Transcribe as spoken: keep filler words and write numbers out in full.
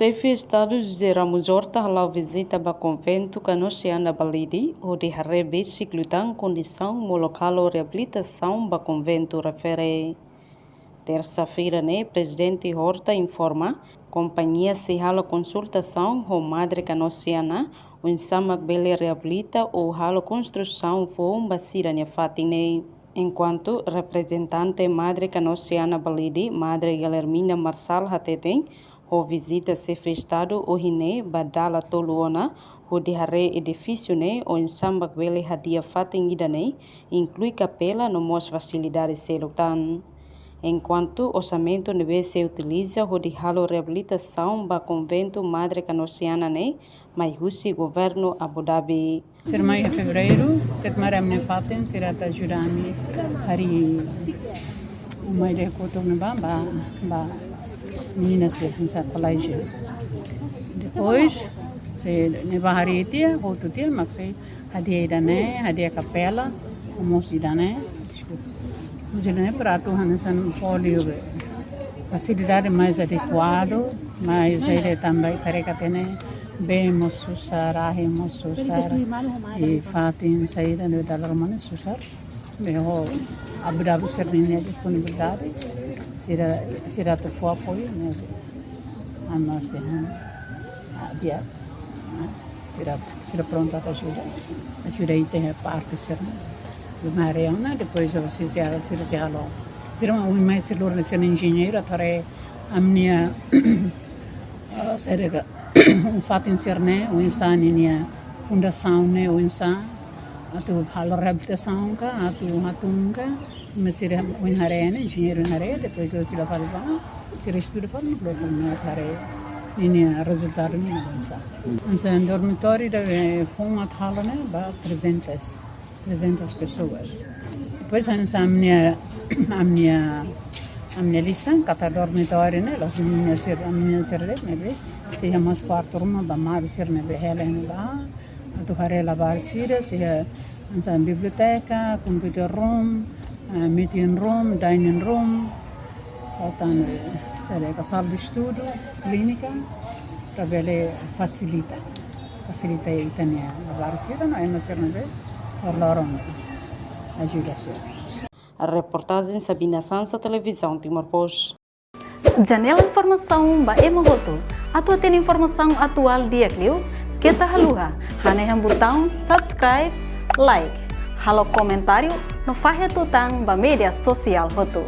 Xefe Estadu José Ramos Horta hala'o vizita ba konventu Kanosiana Balide, hodi haree besik liután kondisaun molok halo reabilitasaun ba konventu refere. Tersa-feira ne'e, Prezidente Horta informa, kompañia sei halo konsultasaun ho Madre Kanosiana, oinsá mak bele reabilita ou halo konstrusaun foun ba sira-nia fatin ne'e. Enkuantu reprezentante Madre Kanosiana Balide, Madre Guilhermina Marçal hateten, ho vizita Xefe Estadu ohin ne'e ba dala tolu ona, hodi haree edifísiu ne'e oinsá mak bele hadi'a fatin ida-ne'e, inklui kapela no mós fasilidade seluk tan. Enkuantu orsamentu ne'ebé sei utiliza hodi halo reabilitasaun ba konventu Madre Kanosiana ne'e, mai husi governu Abu Dhabi. Sira mai iha fevereiru, sira mai iha ami-nia fatin, sira atu ajuda ami harii uma ida kotuk ne'ebá, ba, ba menina sira, hanesan koléjiu. Depois, sei ne'ebá harii tiha, hotu tiha, mak sei hadi'a ida-ne'e, hadi'a kapela, mós ida-ne'e, deskulpa. Mós ida-ne'e para atu hanesan fó liu be fasilidade mais adekuadu, mais ida tanba ita haree katak ne'e bee mós susar, ahi mós susar, i fatin saida ne'e dala ruma ne'e susar. Ne'e ho Abu Dhabi sira-nia disponibilidade, sira, sira atu fó apoiu, ne'e, amas de han, ah, dia, ah, sira, sira prontu atu ajuda, ajuda iha parte sira-ne'e. Di mare ona, depois sira, sira, sira sei halo. Sira mak ohin mai sira lori sira-nia enjeñeiru, atu haree ami-nia, ah, saida ka, fatin sira-ne'e, oinsá ninia fundasaun ne'e, oinsá atu halo reabilitasaun ka, atu hatún ka, mas sira ohin haree ne'e, enjeñeiru ohin haree, depois sira fila fali ba, sira estuda fali, no lotu ne'e atu haree ninia rezultadu ne'e oinsá. Hanesan dormitóriu ida, eh, foun atu halo ne'e ba trezentas, trezentas pessoas. Depois hanesan ami-nia, ami-nia, ami-nia lisan, katak dormitóriu ne'e, la'ós menina sira, menina sira de'it, ne'ebé sei iha mós kuartu ruma ba madre sira ne'ebé hela iha ne'ebá, atu haree labarik sira, sei iha hanesan biblioteka, computer room, eh, meeting room, dining room, faltan, eh, saida ka, sala de estudu, klínika, para bele fasilita. Fasilita ita-nia labarik sira no ema sira ne'ebé loroloron ajuda sira. Reportajen Sabina Sansa, Televizaun Timor Post. Janela informasaun ba ema hotu. Atu hatene informasaun atuál di'ak liu, keta haluha hanehan butaun subscribe, like, halo komentáriu no fahe tutan ba média sosiál hotu.